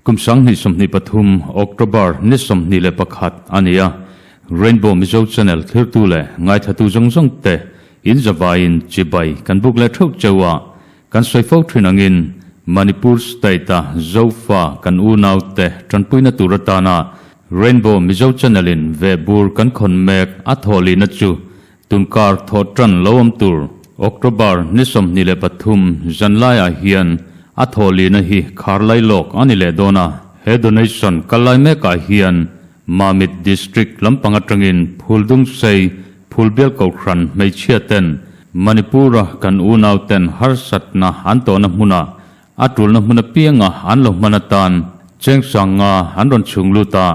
Kum 2023 October ni 21 a ni a, Rainbow Mizo Channel thlirtu leh ngaithlatu zawng zawng te in zavaiin chibai kan buk leh theuh cheu a, kan sawi fo thin angin Manipur State-a Zofa kan unau te tanpuina tur atana Rainbow Mizo Channel-in vehbur kan khawn mek a thawhlihna chu Tunkar thawh tan lo awm tur October ni 23 zanlaiah hian a thawhlihna hi khar lai lawk a ni leh dawn a. He donation kal lai mekah hian Mamit District lampang atangin Phuldungsei Phulbial Kohhran hmeichhia ten Manipur-a kan unau ten harsatna an tawhna hmunah a tulna hmun apianga an lo hman atan cheng sanga an rawn chhung lut a.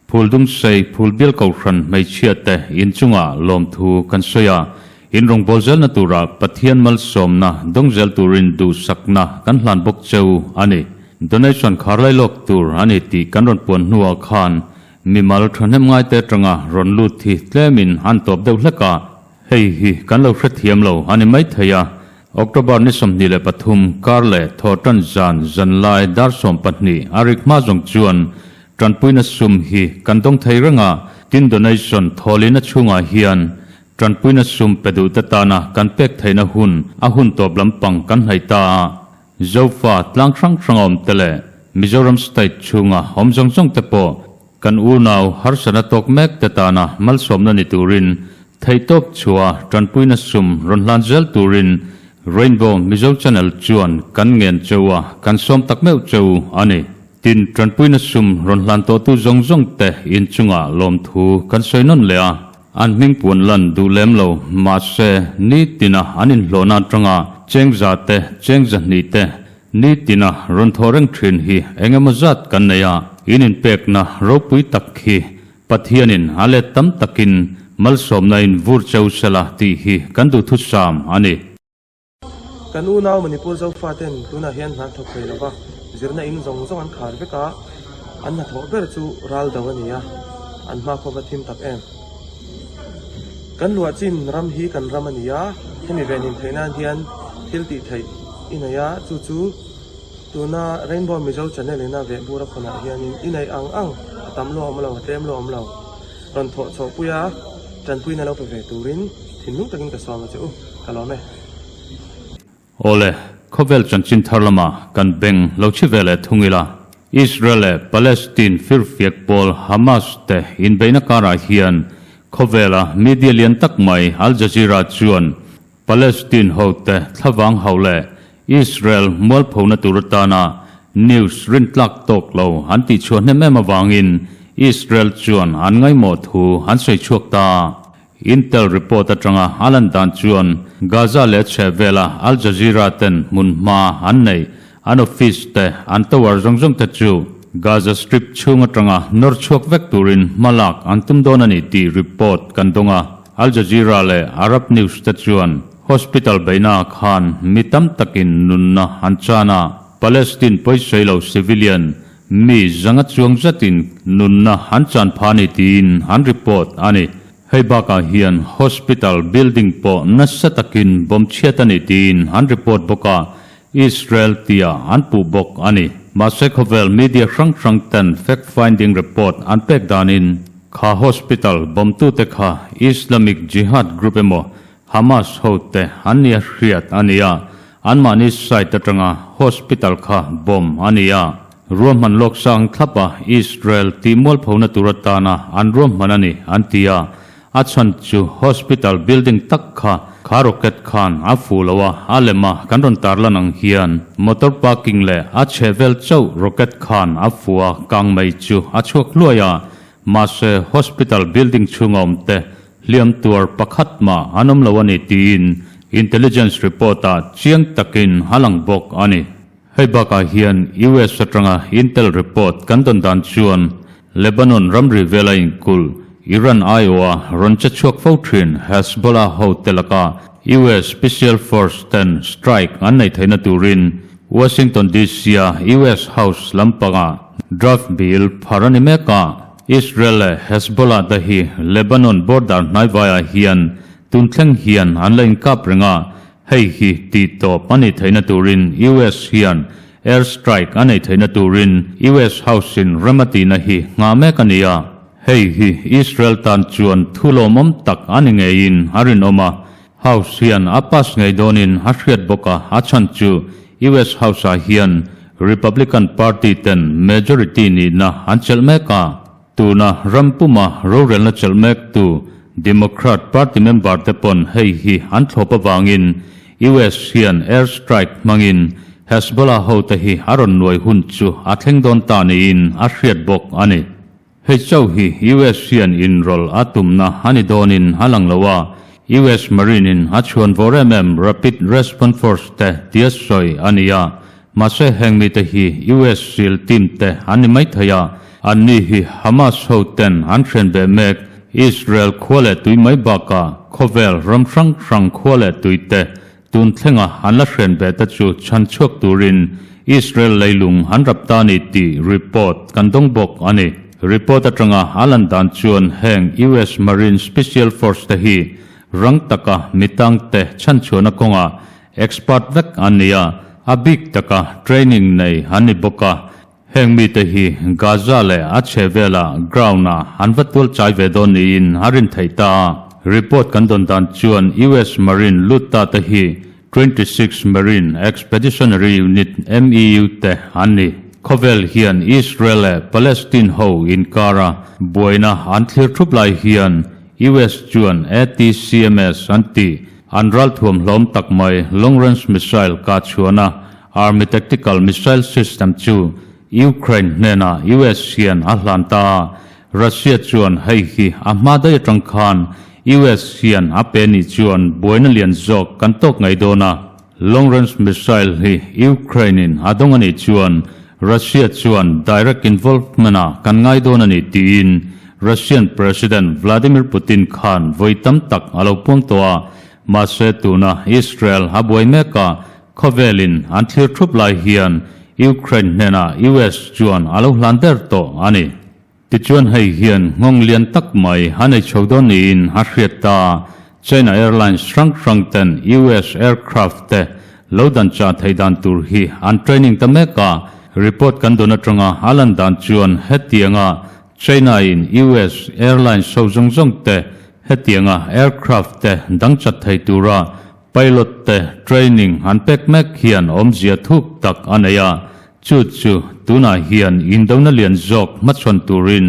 Phuldungsei Phulbial Kohhran hmeichhia te inchungah lawmthu kan sawi a, in rawngbâwl zelna turah Pathian malsawmna dawng zel turin duhsakna kan hlan bawk cheu a ni. Donation khar lai lawk tur a ni tih kan rawn puan hnuah khan mimal thahnem ngaite atanga rawn lut hi tlemin an tawp deuh hlek a, hei hi kan lo hrethiam lo a ni maithei a. October ni 23 kar leh thawhtan zan zanlai dar 12 a rik hma zawng chuan Tanpuina sum hi kan dawng thei reng a, tin donation thawlina chhungah hian tanpuina sum pe duh te tana kan pek theihna hun a hun tawp lampang kan hnaih ta a, Zofa tlang hrang hrang a awm te leh Mizoram state chhunga awm zawng zawng te pawh kan unau harsatna tawk mek te tana malsawmna ni turin theihtawp chhuah tanpuina sum rawn hlan zel turin Rainbow Mizo Channel chuan kan ngen cheu a, kan sawm tak meuh cheu a ni. Tin, tanpuina sum rawn hlan tawhtu zawng zawng te inchungah lawmthu kan sawi nawn leh a, an hming puan lan duh lem lo, mahse nitina an inhlawhna atanga cheng za te, cheng zahnih te nitina rawn thawh reng thin hi eng emaw zat kan nei a, in inpekna ropui tak hi Pathianin a let tam takin malsawmna in vur cheu sela tih hi kan duhthusam a ni. Kan unau Manipur Zofaten tunah hian hna an thawk thei lova, zirna in zawng zawng an khar vek a, an hnathawh ber chu ral do a ni a, an hmakhua va thim tak em. Kan luah chin ram hi kan ram a ni a, hemi venhim theih nan hian thil tih theih i nei a, chu chu tuna Rainbow Mizo Channel ina vehbur a khawnah hianin i neih ang ang a tam lo awm lo, a tlem lo awm lo, rawn thawh chhuahpui a, tanpuina lo pe ve turin thinlung takin ka sawm a che u, ka lawm e. Awle, khawvel chanchin thar lamah kan beng lo chhi ve leh thung ila, Israel leh Palestine firfiak pawl Hamas te inbeihna karah hian khawvela media lian tak mai Al Jazeera chuan Palestine hote thlavang hauh leh Israel mualphona tur atana news rintlak tawk lo an tihchhuah hnem em avangin Israel chuan an ngaimawh thu an sawi chhuak ta. Intel report atanga a lan dan chuan Gaza leh a chhehvela Al Jazeera ten hmun hma an neih, an office te, an tower zawng zawng te chu Gaza Strip chhung atanga nawr chhuak vek turin hma lak an tum dawn a ni tih report kan dawng a. Al Jazeera leh Arab News te chuan hospital beihnaah khan mi tam takin nunna an chan a, Palestine pawisawi lo civilian Mi zanga chuang zatin nunna an chan pha ni tiin an report a ni. Hei bakah hian hospital building pawh nasa takin bomb chhiat a ni tiin an report bawk a, Israel tia an puh bawk a ni. Mahse khawvel media hrang hrang ten fact finding report an pek danin kha hospital bomb tute kha Islamic Jihad group emaw Hamas hote an nia hriat a ni a, anmahni site atanga hospital kha bomb a ni a. Ruahman lawk sang thlapa Israel tih mualphona tur atana an ruahman a ni an ti a, a chhan chu hospital building tak kha kha rocket khan a fuh lo a, a lem a kan rawn tarlan ang hian motor parking leh a chhehvel chauh rocket khan a fuh a, kangmei chu a chhuak hluai a, mahse hospital building chhunga awmte Hliam tuar pakhat mah an awm lo a ni tiin intelligence report-ah chiang takin a lang bawk a ni. Hei bakah hian US atanga intel report kan dawn dan chuan Lebanon ramri vela inkulh Iran aiawha rawn che chhuak fo thin Hezbollah hote laka US Special Force ten strike an nei theihna turin Washington DC-a US House lampangah draft bill phar a ni mek a. Israel leh Hezbollah te hi Lebanon border hnaivaiah hian tun thleng hian an la inkap reng a, hei hi tih tawp a nih theihna turin US hian Air strike a nei theihna turin US House in rem a tihna hi nghah mek a ni a. Hei hi Israel tan chuan thu lawmawm tak a ni ngeiin a rinawm a, House hian a pass ngei dawnin a hriat bawk a, a chhan chu US House ah hian Republican Party ten majority nihna an chelh mek a. Tuna ram puma rorelna chelh mek tu Democrat party member te pawn hei hi an thlawp avangin US hian air strike hmangin Hezbollah hote hi a rawn nuai hun chu a thleng dawn ta niin a hriat bawk a ni. Hei chauh hi US hian inrawlh a tumna a ni dawnin a lang lo a, US Marine in a chhuan vawr em em Rapid Response Force te tia sawi a ni a, Mahse heng mite hi US SEAL team te an ni mai thei a, anni hi Hamas ho ten an hren ve mek Israel khua leh tui mai bakah khawvel ram hrang hrang khua leh tui te tun thlenga an la hren ve te chu chhan chhuak turin Israel leilung an rap ta ni tih report kan dawng bawk a ni. Report atanga a lan dan chuan heng US Marine Special Force te hi rang taka mitang te chhanchhuahna kawngah Expert vek an ni a, a bik taka training nei an ni bawk a, heng mite hi Gaza leh a chhehvelah ground-ah an va tual chai ve dawn niin a rin theih ta a. Report kan dawn dan chuan US Marine lut ta te hi 26 Marine Expeditionary Unit, MEU, te an ni. Khawvel hian Israel leh Palestine ho inkara buaina an thlir thup lai hian US chuan ATCMS an tih An ralthuam hlawm tak mai Long Range Missile kah chhuahna Army Tactical Missile System chu Ukraine hnenah US hian a hlan ta a, Russia chuan hei hi a hma daih atang khan US hian a pe nih chuan buaina lian zawk kan tawk ngei dawn a, Long Range Missile hi Ukraine in a dawng a nih chuan Russia chuan direct involvement ah kan ngai dawn a ni tiin Russian President Vladimir Putin khan vawi tam tak a lo puang tawh a, mahse tuna Israel a buai mek a, khawvelin an thlir thup lai hian Ukraine hnenah US chuan a lo hlan der tawh a ni. Tichuan hei hian nghawng lian tak mai a nei chho dawn niin a hriat ta. China Airlines hrang hrang ten US aircraft te lo dan chah theih dan tur hi an training ta mek a, report kan dawn atanga a lan dan chuan hetianga China in US airlines ho zawng zawng te hetianga aircraft te dang chat thei tura pilot te training an pek mek hian awmzia thuk tak a nei a, Chu chu tunah hian indona lian zawk hmachhawn turin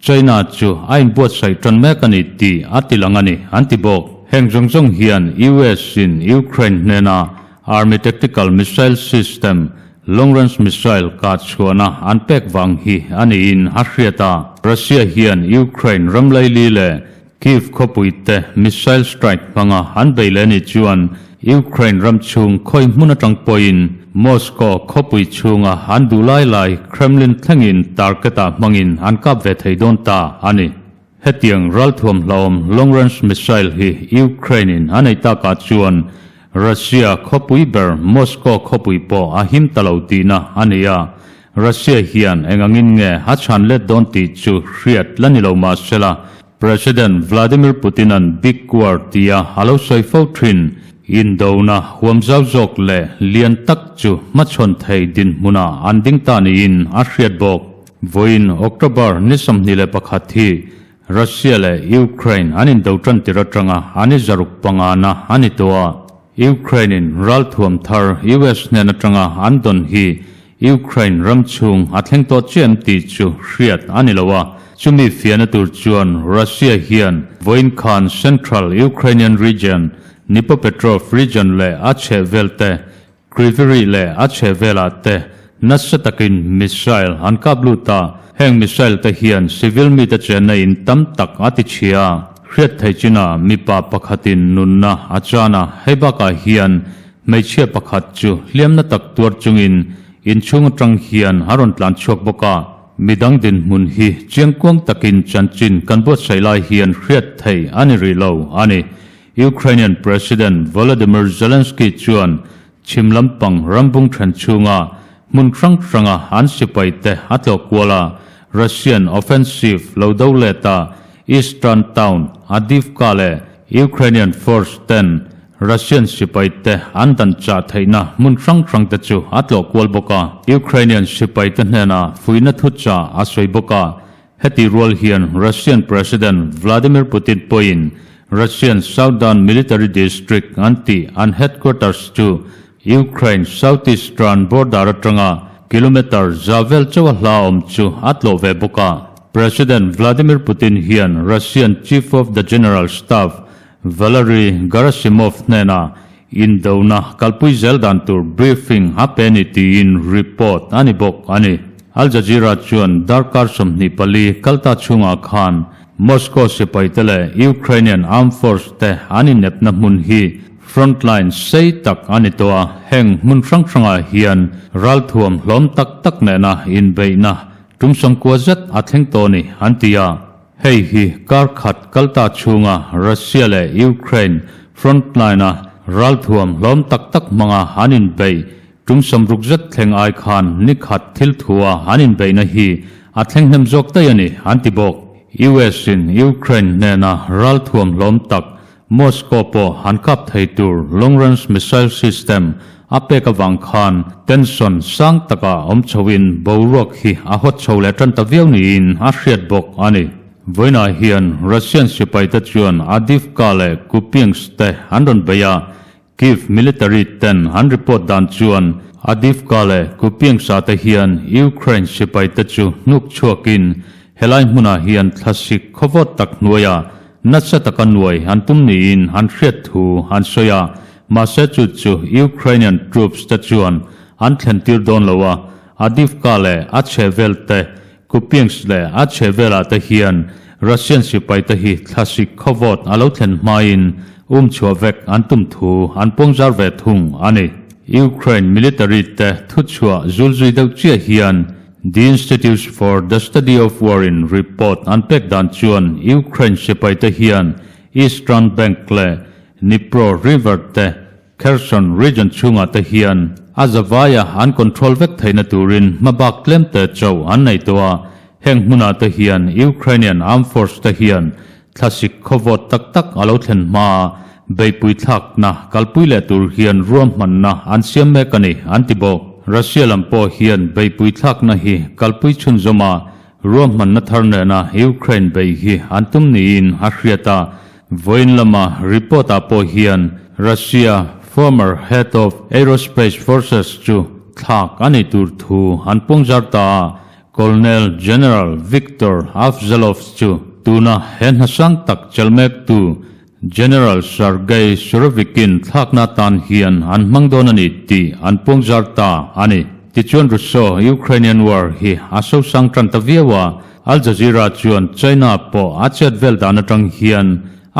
China chu a inbuatsaih tan mek a ni tih a ti lang a ni, an ti bawk. Heng zawng zawng hian US in Ukraine hnena Army Tactical Missile System, Long Range Missile kah chhuahna an pek vang hi a niin a hriat a. Russia hian Ukraine ram laili leh Kyiv khawpui te missile strike hmanga an bei leh anih chuan Ukraine ram chhung khawi hmun atang pawhin Moscow khawpui chhunga an duh lai lai Kremlin thlengin target ah hmangin an kap ve thei dawn ta a ni. Hetiang ralthuam hlauhawm long range missile hi Ukraine in a nei takah chuan Russia khawpui ber Moscow khawpui pawh a him ta lo tihna a ni a, Russia hian eng angin nge a chhan let dawn tih chu hriat la ni lo mah sela, President Vladimir Putin-a'n Big War tia a lo sawi fo thin. Indona huam zau zawk leh lian tak chu hmachhawn thei dinhmunah an ding ta niin a hriat bawk. Vawiin October ni 21 hi Russia leh Ukraine an indo tan tir atanga an i zaruk pangana a ni tawh a. Ukraine-in ralthuam thar US hnen atanga an dawn hi Ukraine ram chhung a thleng tawh chiah em tih chu hriat a ni lo a. Chumi fiahna tur chuan Russia hian vawiin khan Central Ukrainian Region, Dnipropetrovsk Region leh a chhehvel te Kryvyi Rih leh a chhehvelah te nasa takin missile an kap lut a, heng missile te hian civil mite chenna in tam tak a ti chhia. Hriat thei chinah mipa pakhatin nunna a chan a, hei bakah hian hmeichhia pakhat chu hliamna tak tuar chungin inchhung atang hian a rawn tlan chhuak bawk a. Midang dinhmun hi chiangkuang takin chanchin kan buatsaih lai hian hriat thei a ni rih lo a ni. Ukrainian President Volodymyr Zelensky chuan chhim lampang rambung then chhunga hmun hrang hranga an sipaite a tlawh kual a, Russian offensive lo do let a, eastern town Avdiivka leh Ukrainian force ten. Russian sipai te an dan chah theihna hmun hrang hrang te chu a tlawh kual bawk a. Ukrainian sipai te hnenah fuihna thu chah a sawi bawk a. Heti rual hian Russian President Vladimir Putin pawhin Russian Southern Military District an tih an headquarters chu Ukraine southeastern border atanga kilometre za vel chauha hla awm chu a tlawh ve bawk a. President Vladimir Putin hian Russian Chief of the General Staff Valery Gerasimov hnenah indona kalpui zel dan tur briefing a pe ni tiin report a ni bawk a ni. Al Jazeera chuan darkar 24 kalta chhungah khan Moscow sipaite leh Ukrainian Armed Force te an inepna hmun hi Frontline sei tak a ni tawh a, heng hmun hrang hrangah hian ralthuam hlawm tak tak nena inbeihna tum sawmkua zet a thleng tawh a ni, an ti a. Hei hi kar khat kalta chhunga Russia leh Ukraine frontline-a ralthuam hlawm tak tak hmanga an inbeih tum sawmruk zet thleng ai khan ni khat thil thua an inbeihna hi a thleng hnem zawk daih a ni, an ti bawk. US-in Ukraine hnena ralthuam hlawm tak Moscow pawh an kap thei tur Long Range Missile System a pek avang khan tension sang takah awm chhoin boruak hi a hawt chho leh tan ta viau niin a hriat bawk a ni. Vawiinah hian Russian sipaite chuan Avdiivka leh Kupiansk te an rawn bei a, Kyiv military ten an report dan chuan Avdiivka leh Kupiansk-ah te hian Ukraine sipaite chu hnuk chhuakin helai hmunah hian thlasik khawvawt tak hnuaiah Nasa taka nuai an tum niin an hriat thu an sawi a, mahse chu chu Ukrainian troops te chuan an thlen tir dawn lo a, Avdiivka leh a chhehvel te, Kupiansk leh a chhehvelah te hian Russian sipai te hi thlasik khawvawt a lo thlen hmain um chhuah vek an tum thu an puangzar ve thung a ni. Ukraine military te thuchhuah zulzui deuh chiah hian The Institute for the Study of War in report an pek dan chuan Ukraine sipaite hian Eastern Bank leh Dnipro River te Kherson region chhungah te hian a zavaia an control vek theihna turin hmabak tlemte chauh an nei tawh a, heng hmunah te hian Ukrainian Armed Force te hian thlasik khawvawt tak tak a lo thlen hmaa beihpui thlakna kalpui leh tur hian ruahmanna an siam mek a ni, an ti bawk. Russia lam pawh hian beihpui thlakna hi kalpui chhunzawma ruahmanna thar nena Ukraine bei hi an tum niin a hriat a. Vawiin lama report-ah pawh hian Russia former head of aerospace forces chu thlak a nih tur thu an pungzar ta a. Colonel General Viktor Afzalov chu tuna he hna sang tak chel mektu General Sergei Surovikin thlakna atan hian an hmang dawn a ni tih an puangzar ta a ni. Tichuan Russo Ukrainian War hi a sosang tan ta viau a, Al Jazeera chuan China pawh a chet vel dan atang hian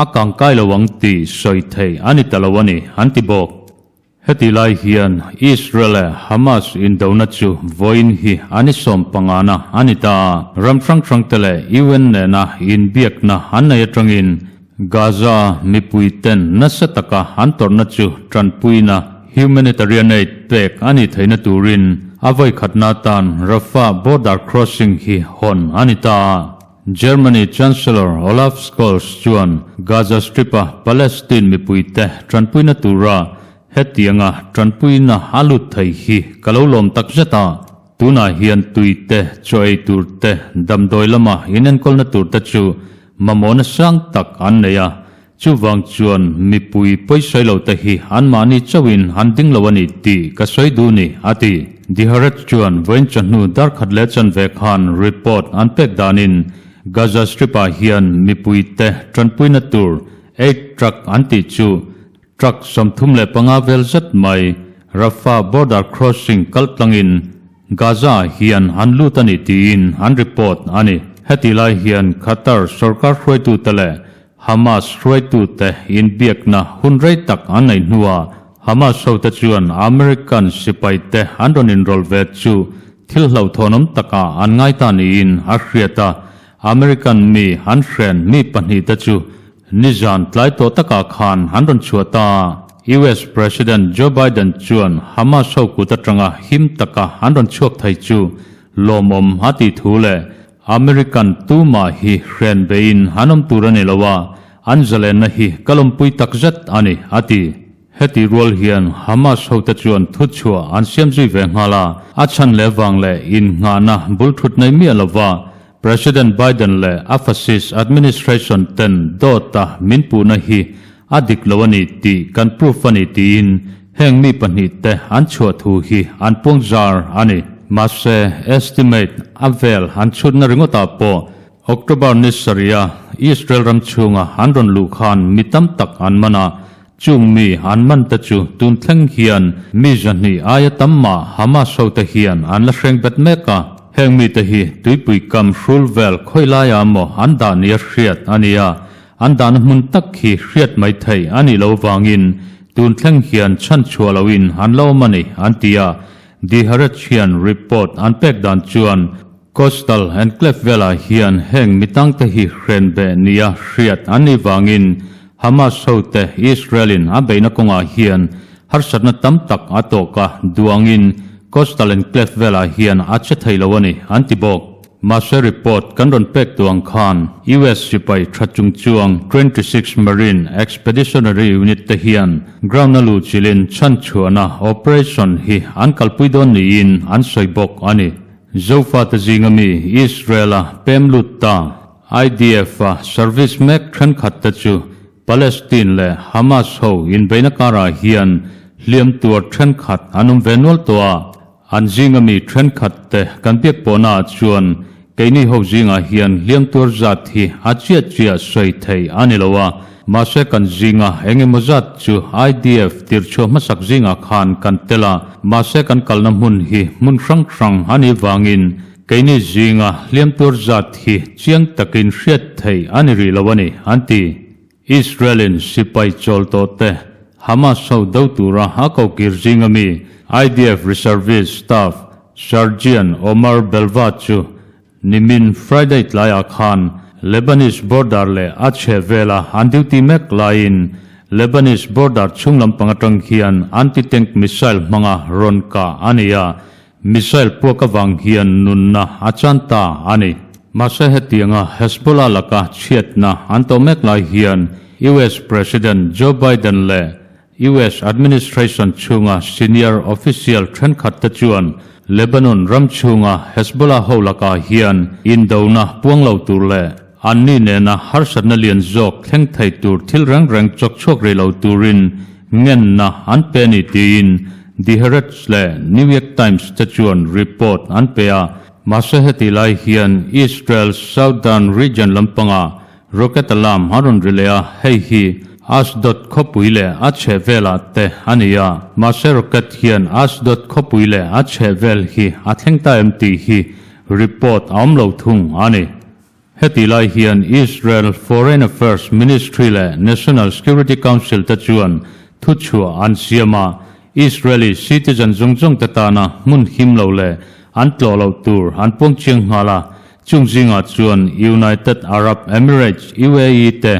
a kangkai lo ang tih sawi theih a ni ta lo a ni an ti bawk. Heti lai hian Israel leh Hamas indona chu vawiin hi an i sawm pangana a ni ta a. Ram hrang hrangte leh UN nena inbiakna an nei atangin Gaza mipuiten nasa taka an tawrhna chu tanpuina humanitarian aid pek a nih theihna turin a vawikhatna atan Rafah border crossing hi hawn a ni ta a. Germany Chancellor Olaf Scholz chuan Gaza Strip-a Palestine mipuite tanpuina tura hetianga tanpuina a lut thei hi ka lo lawm tak zet a, tunah hian tui te, chaw ei tur te, damdawi lama inenkawlna tur te chu mamawhna sang tak an nei a, Chuvang chuan mipui pawisawi lo te hi anmahni chauhin an ding lo a ni tih ka sawi duh ni, a ti. Diheret chuan vawiin chawhnu darkhat leh chanve khan report an pek danin Gaza Strip-ah hian mipuite tanpuina tur aid truck an tih chu truck 35 vel zet mai Rafah border crossing kaltlangin Gaza-ah hian an lut a ni tiin an report a ni. Heti lai hian Qatar sorkar hruaitute leh Hamas hruaitute inbiakna hun rei tak an neih hnuah Hamas hote chuan American sipaite an rawn inrawlh ve chu thil hlauhthawnawm takah an ngai ta niin a hriat a, American mi an hren mi pahnihte chu nizan tlai tawh takah khan an rawn chhuah ta a. US President Joe Biden chuan Hamas ho kut atanga him taka an rawn chhuak thei chu lawmawm a tih thu leh American tumah hi hren beiin an awm tur a ni lo a, an zalenna hi ka lawmpui tak zet a ni, a ti. Heti rual hian Hamas hote chuan thuchhuah an siam zui ve nghal a, a chhan leh vang leh innghahna bul thut nei miah lova President Biden leh a fascist administration ten dawta min puhna hi a dik lo a ni tih kan proof a ni tiin heng mi pahnihte an chhuah thu hi an puang zar a ni. Mahse, estimate a vel an chhutna ringawtah pawh October ni sarih a Israel ram chhunga an rawn luh khan mi tam tak an man a, chung mi an man te chu tun thleng hian mi 200 aia tam mah Hamas hote hian an la hreng bet mek a. Heng mite hi tuipui kam hrul vel khawi laiah maw an dah nia hriat a ni a, an dahna hmun tak khi hriat mai thei a nih loh vangin tun thleng hian chhanchhuah loin an la awm a ni, an ti a. The Haaretz hian report an pek dan chuan Coastal Enclave velah hian heng mi tangte hi hrenbeh nia hriat an nih vangin Hamas hote Israel-in a beihna kawngah hian harsatna tam tak a tawk a, duangin Coastal Enclave velah hian a che thei lo a ni, an ti bawk. Mahse report kan rawn pek duh ang khan US sipai tha chung chuang 26 Marine Expeditionary Unit te hian ground a luhchilhin chhanchhuahna operation hi an kalpui dawn niin an sawi bawk a ni. Zofate zinga mi Israel-a pem lut ta IDF-a service mek thenkhatte chu Palestine leh Hamas ho inbeihna karah hian hliam tuar thenkhat an awm ve nual tawh a, an zinga mi thenkhatte kan biak pawhnaah chuan keini ho zingah hian hliam tuar zat hi a chiah chiah sawi thei a ni lo a, mahse kan zinga eng emaw zat chu IDF tirchhuah hmasak zingah khan kan tel a, mahse kan kalna hmun hi hmun hrang hrang a nih vangin keini zinga hliam tuar zat hi chiang takin hriat theih a ni rih lo a ni, an ti. Israel-in sipai chawl tawh te Hamas ho do tura a kokir zinga mi IDF Reservist Staff Sergeant Omar Belva chu Nimin Friday tlaiah khan Lebanese border leh a chheh vela an duty mek laiin Lebanese border chhung lampang atang hian anti-tank missile hmanga rawn kah a ni a, missile puak avang hian nunna a chan ta a ni. Mahse hetianga Hezbollah laka chhiatna an tawh mek lai hian US President Joe Biden leh US administration chhunga senior official thenkhat te chuan Lebanon ram chhunga Hezbollah ho lakah hian indona puang lo tur leh anni nena harsatna lian zawk thleng thei tur thil reng reng chawk chhuak rih lo turin ngenna an pe a ni tiin The Haaretz leh New York Times te chuan report an pe a. Mahse heti lai hian Israel southern region lampanga Rocket alarm a rawn ri leh a, hei hi Ashdod khawpui leh a chhehvelah te a ni a, mahse rocket hian Ashdod khawpui leh a chhehvel hi a thleng ta em tih hi report a awm lo thung a ni. Hetih lai hian Israel Foreign Affairs Ministry leh National Security Council te chuan thuchhuah an siam a, Israeli citizen zawng zawng te tana hmun him lo leh an tlawh loh tur an puang chiang nghal a, Chung zingah chuan United Arab Emirates, UAE, te,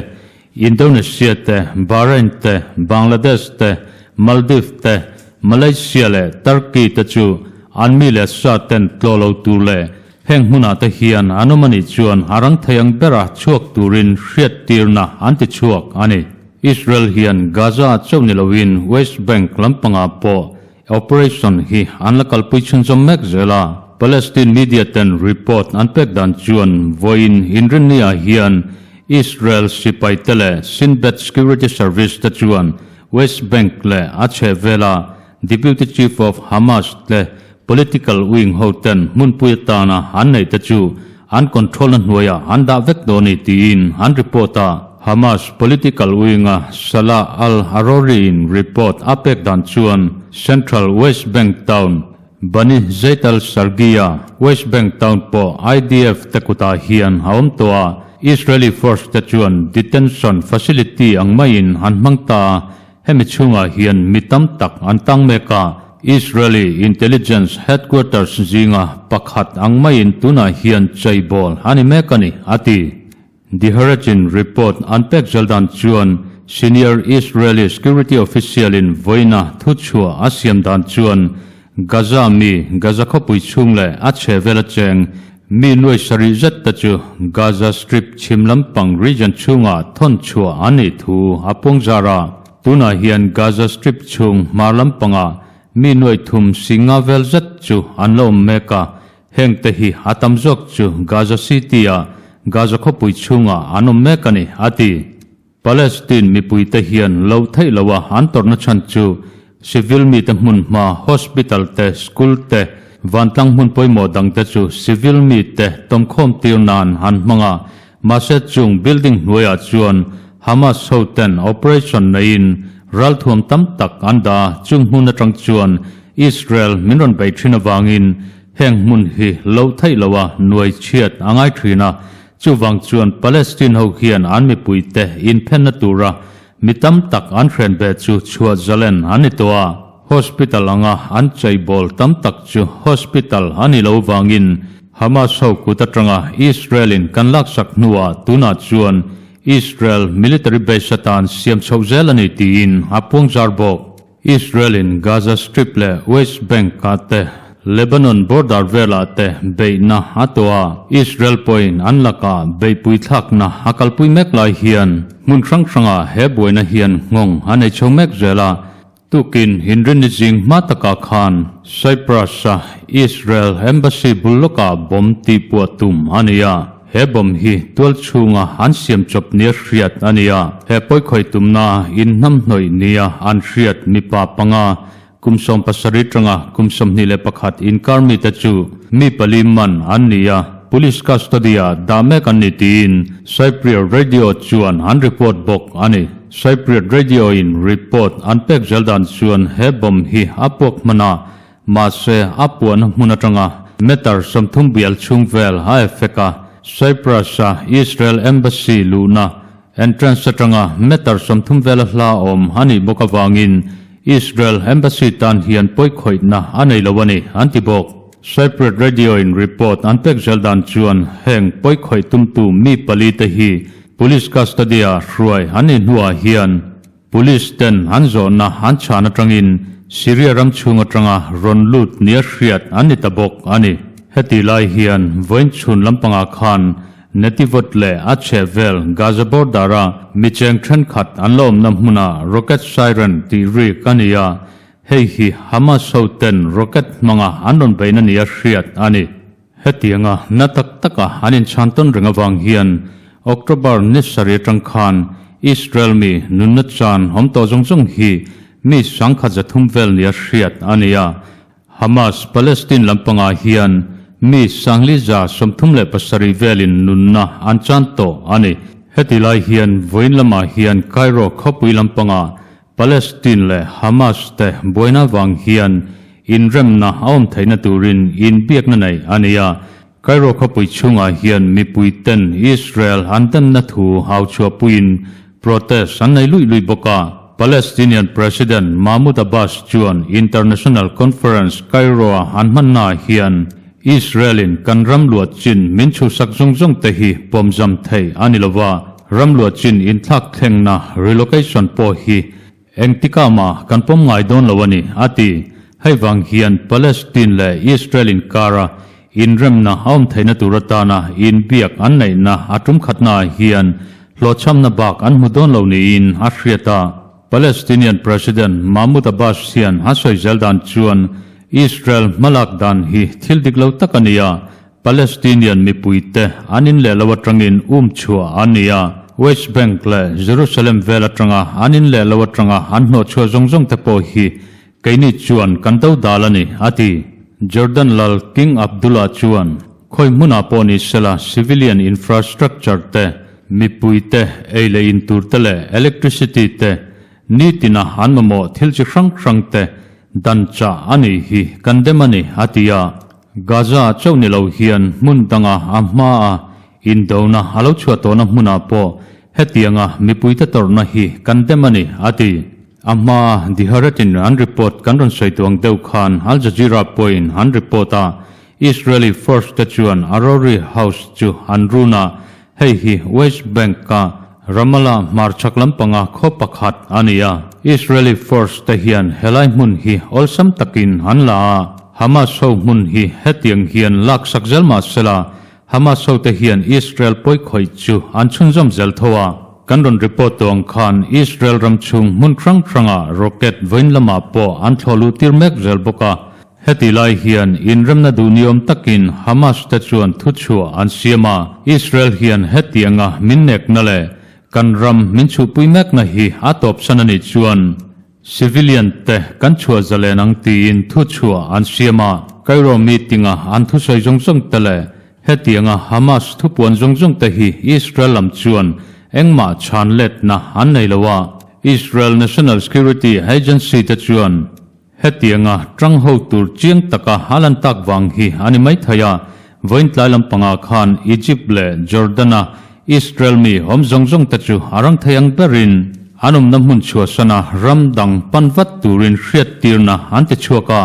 Indonesia te, Bahrain te, Bangladesh te, Maldives te, Malaysia leh Turkey te chu an mi leh sa ten tlawh lo tur leh heng hmunah te hian an awm a nih chuan a rang thei ang bera chhuak turin hriattirna an ti chhuak a ni. Israel hian Gaza chauh ni loin West Bank lampangah pawh Operation hi an la kalpui chhunzawm mek zel a, Palestine media ten report an pek dan chuan vawiin inrinni-ah hian Israel sipai te leh Shin Bet Security Service te chuan West Bank leh a chhehvela Deputy Chief of Hamas te political wing ho ten hmunpui atana an neih te chu an control-na hnuaiah an dah vek dawn ni tiin an report a. Hamas political wing-a Salah al-Arouri-in report a pek dan chuan Central West Bank town Bani Zaid al-Shargiya, West Bank town pawh IDF te kutah hian a awm tawh a, Israeli force te chuan detention facility ang maiin an hmang ta a, Hemi chhungah hian mi tam tak an tang mek a, Israeli intelligence headquarters zinga pakhat ang maiin tunah hian cheibawl a ni mek a ni, a ti. The Haaretz-in report an pek zel dan chuan senior Israeli security official-in vawiina thuchhuah a siam dan chuan Gaza mi Gaza khawpui chhung leh a chhehvel a cheng mi nuai sarih zet te chu Gaza Strip chhim lampang region chhungah thawn chhuah an nih thu a puang zar a. Tunah hian Gaza Strip chhung hmar lampangah mi nuaih thum singa vel zet chu an la awm mek a, heng te hi a tam zawk chu Gaza City-a Gaza khawpui chhungah an awm mek a ni, a ti. Palestine mipuite hian lo theih loha an tawrhna chhan chu civil mite hmun hma, hospital te, school te, vantlang hmun pawimawh dangte chu civil mite tawmkhawm tir nan an hmang a, mahse chung building hnuaiah chuan Hamas hoten operation neiin ralthuam tam tak an dah a, chung hmun atang chuan Israel min rawn bei thin avangin heng hmun hi lo theih loha nuai chhiat a ngai thin a, Chuvang chuan Palestine ho hian an mipuite inphenna tura mi tam tak an hren ve chu chhuah zalen an ni tawh a. Hospital anga an cheibawl tam tak chu hospital a ni lo vangin Hamas ho kut atanga Israel in kan laksak hnuah tunah chuan Israel military base atan siam chhoh zel a ni tiin a puangzar bawk. Israel in Gaza Strip leh West Bank ah te, Lebanon border velah te beihna a tuah a, Israel pawhin an lakah beihpui thlakna a kalpui mek lai hian hmun hrang hrangah he buaina hian nghawng a nei chho mek zel a. Tukin Inrinni zing hma takah khan Cyprus-a Israel Embassy bul lawkah bomb tihpuah tum a ni a. He bomb hi tual chhunga an siam chawp nia hriat a ni a, he pawikhawih tumna inhnamhnawih nia an hriat mipa panga kum 17 tanga kum 21 inkar mite chu mi pali man an ni a, police custody-ah dah mek an ni tiin Cypriot Radio chuan an report bawk a ni. Cypriot Radio-in report an pek zel dan chuan he bomb hi a puak hman a, Mahse, a puahna hmun atanga meter 30 bial chhung vel a effect a, Cyprus-a Israel Embassy luhna entrance atanga meter 30 vela hla awm a nih bawk avangin Israel Embassy tan hian pawikhawihna a nei lo a ni, an ti bawk. Cypriot Radio-in report an pek zel dan chuan heng pawikhawih tumtu mi pali te hi police custody-a hruai an nih hnuah hian Police ten an zawhna an chhan atangin Syria ram chhung atanga rawn lut nia hriat an ni ta bawk a ni. Heti lai hian vawiin chhun lampangah khan Netivot leh a chheh vel Gaza border-a mi cheng thenkhat an la awmna hmunah rocket siren tih rik a ni a, hei hi Hamas ho ten rocket hmanga an rawn beihna nia hriat a ni. Hetianga na tak taka an inchhan tawn reng avang hian October ni sarih atang khan Israel mi nunna chan awm tawh zawng zawng hi mi sangkhat 300 vel nia hriat a ni a. Hamas Palestine lampangah hian mi 4,037 velin nunna an chan tawh a ni. Heti lai hian vawiin lamah hian Cairo khawpui lampangah Palestine leh Hamas te buaina vang hian inremna a awm theihna turin inbiakna neih a ni a. Cairo khawpui chhungah hian mipui ten Israel an demna thu hau chhuahpuiin protest an nei luih luih bawk a. Palestinian President Mahmoud Abbas chuan International Conference Cairo-a an hmannaah hian Israel-in kan ram luah chin min chhuhsak zawng zawng te hi pawmzam theih a ni lova, Ram luah chin inthlak thlengna, relocation, pawh hi engtikah mah kan pawm ngai dawn lo a ni, a ti. Hei vang hian Palestine leh Israel inkara inremna a awm theihna tur atana inbiak an neihna a tum khatnaah hian hlawhchhamna bak an hmu dawn lo niin a hriat a. Palestinian President Mahmoud Abbas hian a sawi zel dan chuan Israel hmalak dan hi thil dik lo tak a ni a, Palestinian mipuite an in leh lo atangin um chhuah an ni a, West Bank leh Jerusalem vel atanga an in leh lo atanga an hnawhchhuah zawng zawng te pawh hi keini chuan kan do dal a ni, a ti. Jordan lal King Abdullah chuan khawi hmunah pawh ni sela civilian infrastructure te, mipui te, ei leh in tur te leh electricity te, nitina an mamawh thil chi hrang hrang te dan chah a nih hi kan dem a ni, a ti a. Gaza chauh ni lo hian hmun danga a hmaa indona a lo chhuah tawhna hmunah pawh hetianga mipuite tawrhna hi kan dem a ni, a ti. A hmaa Diharatin an report kan rawn sawi tuang deuh khan Al Jazeera pawhin an report a, Israeli force te chuan Arori House chu an run a, hei hi West Bank-a Ramallah hmarchhak lampanga khaw pakhat a ni a. Israeli force te hian helai hmun hi awlsam takin an la a, Hamas ho hmun hi hetiang hian laksak zel mah sela, Hamas ho te hian Israel pawikhawih chu an chhunzawm zel tho a. Kan rawn report tawh ang khan Israel ram chhung hmun hrang hrangah rocket vawiin lamah pawh an thlawh luh tir mek zel bawk a. Heti lai hian inremna duh ni awm takin Hamas te chuan thuchhuah an siam a, Israel hian hetianga min nekna leh kan ram min chhuhpui mekna hi a tawpsan a nih chuan Civilian te kan chhuah zalen ang tiin thuchhuah an siam a, Cairo meeting-a an thusawi zawng zawng te leh hetianga Hamas thupuan zawng zawng te hi Israel lam chuan engmah chhan letna an nei lo a, Israel National Security Agency te chuan Hetianga tang ho tur chiang taka a lan tak vang hi a ni maithei a, vawiin tlai lampangah khan Egypt leh Jordan-a Israel mi awm zawng zawng te chu a rang thei ang berin an awmna hmun chhuahsana ram dang pan vat turin hriattirna an ti chhuak a.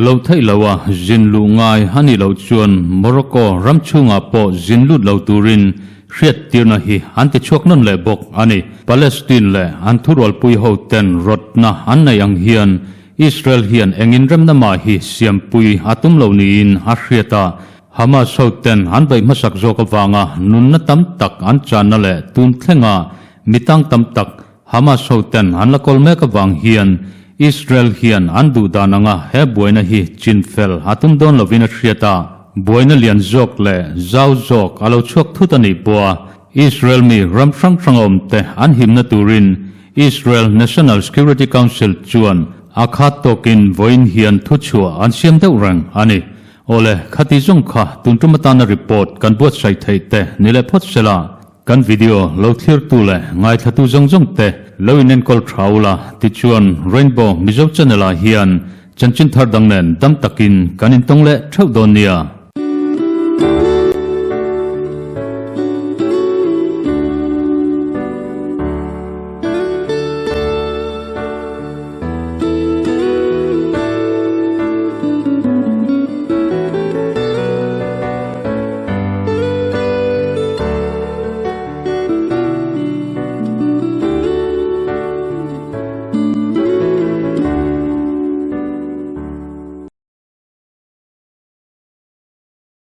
Lo theih loa zin luh ngai a nih loh chuan Morocco ram chhungah pawh zin lut lo turin Hriattirna hi an ti chhuak nawn leh bawk a ni. Palestine leh an thurualpui ho ten rawtna an neih ang hian Israel hian eng inremna mah hi siampui a tum lo niin a hriat a. Hamas ho ten an beih hmasak zawk avanga nunna tam tak an channa leh tun thlenga mi tang tam tak Hamas ho ten an la kawl mek avang hian Israel hian an duh dan anga he buaina hi chinfel a tum dawn lovin a hriat a, buaina lian zawk leh zau zawk a lo chhuak thut a nih pawh a Israel mi ram hrang hrang a awm te an himna turin Israel National Security Council chuan a khat tawkin vawiin hian thuchhuah an siam deuh reng a ni. Awle, khati zawng kha tun tum atana report kan buatsaih theih te ni leh phawt sela. Kan video lo thlirtu leh ngaithlatu zawng zawng te lo in enkawl tha ula tichuan Rainbow Mizo channel ah hian chanchin thar dang nen dam takin kan intawng leh theuh dawn nia.